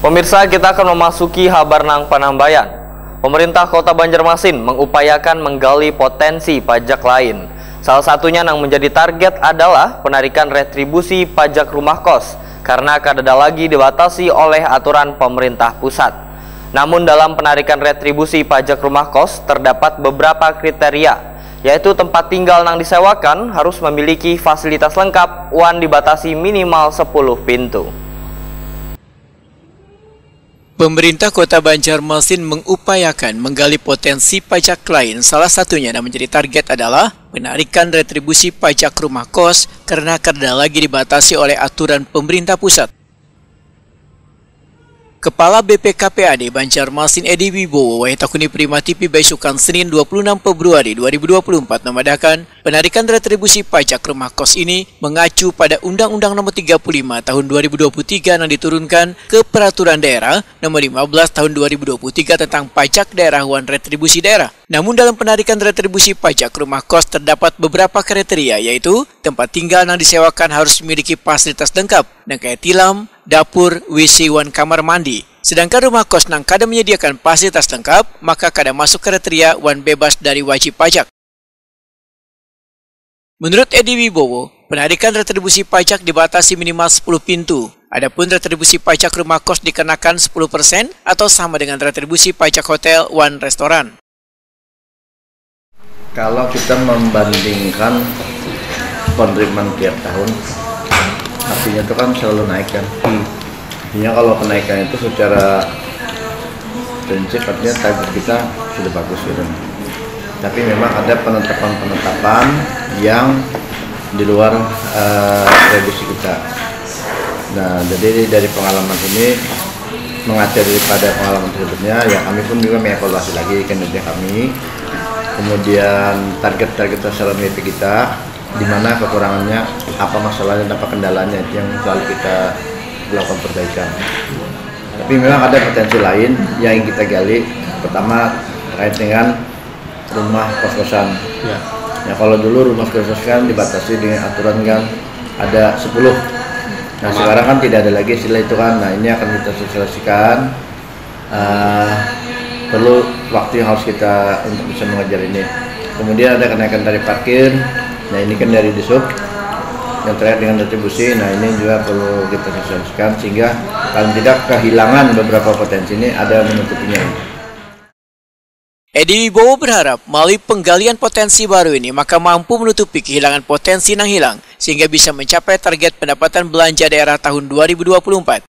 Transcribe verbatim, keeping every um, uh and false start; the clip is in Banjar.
Pemirsa, kita akan memasuki habar nang panambayan. Pemerintah Kota Banjarmasin mengupayakan menggali potensi pajak lain. Salah satunya yang menjadi target adalah penarikan retribusi pajak rumah kos karena kadada lagi dibatasi oleh aturan pemerintah pusat. Namun, dalam penarikan retribusi pajak rumah kos terdapat beberapa kriteria, yaitu tempat tinggal yang disewakan harus memiliki fasilitas lengkap wan dibatasi minimal sepuluh pintu. Pemerintah Kota Banjarmasin mengupayakan menggali potensi pajak lain. Salah satunya yang menjadi target adalah penarikan retribusi pajak rumah kos karena kada lagi dibatasi oleh aturan pemerintah pusat. Kepala B P K P A D Banjarmasin Edi Wibowo wayah takuni Prima T V baisukan Senin dua puluh enam Februari dua ribu dua puluh empat memadahkan penarikan retribusi pajak rumah kos ini mengacu pada Undang-Undang Nomor tiga puluh lima Tahun dua ribu dua puluh tiga yang diturunkan ke Peraturan Daerah Nomor lima belas Tahun dua ribu dua puluh tiga tentang pajak daerah wan retribusi daerah. Namun, dalam penarikan retribusi pajak rumah kos terdapat beberapa kriteria, yaitu tempat tinggal yang disewakan harus memiliki fasilitas lengkap, nang kaya tilam, dapur, W C wan kamar mandi. Sedangkan rumah kos nang kada menyediakan fasilitas lengkap, maka kada masuk kriteria wan bebas dari wajib pajak. Menurut Edi Wibowo, penarikan retribusi pajak dibatasi minimal sepuluh pintu. Adapun retribusi pajak rumah kos dikenakan sepuluh persen atau sama dengan retribusi pajak hotel wan restoran. Kalau kita membandingkan penerimaan tiap tahun, artinya itu kan selalu naik kan. Hmm. Artinya kalau kenaikan itu secara prinsip artinya target kita sudah bagus gitu. Tapi memang ada penetapan-penetapan yang di luar uh, prediksi kita. Nah, jadi dari pengalaman ini mengaca daripada pengalaman sebelumnya, ya kami pun juga mengevaluasi lagi kinerja kami. Kemudian target-target sasaran W P kita, di mana kekurangannya, apa masalahnya, apa kendalanya itu yang selalu kita lakukan perbaikan. Tapi memang ada potensi lain yang ingin kita gali. Pertama terkait dengan rumah kos-kosan. Ya. Ya kalau dulu rumah kos-kosan kan dibatasi dengan aturan kan ada sepuluh. Nah, sekarang kan tidak ada lagi istilah itu kan. Nah, ini akan kita sosialisasikan. Uh, perlu waktu yang harus kita untuk bisa mengejar ini. Kemudian ada kenaikan tarif parkir. Nah, ini kan dari Disub yang terkait dengan retribusi. Nah, ini juga perlu kita sosialisasikan sehingga paling tidak kehilangan beberapa potensi ini ada menutupinya. Edi Wibowo berharap melalui penggalian potensi baru ini maka mampu menutupi kehilangan potensi nang hilang sehingga bisa mencapai target pendapatan belanja daerah tahun dua ribu dua puluh empat.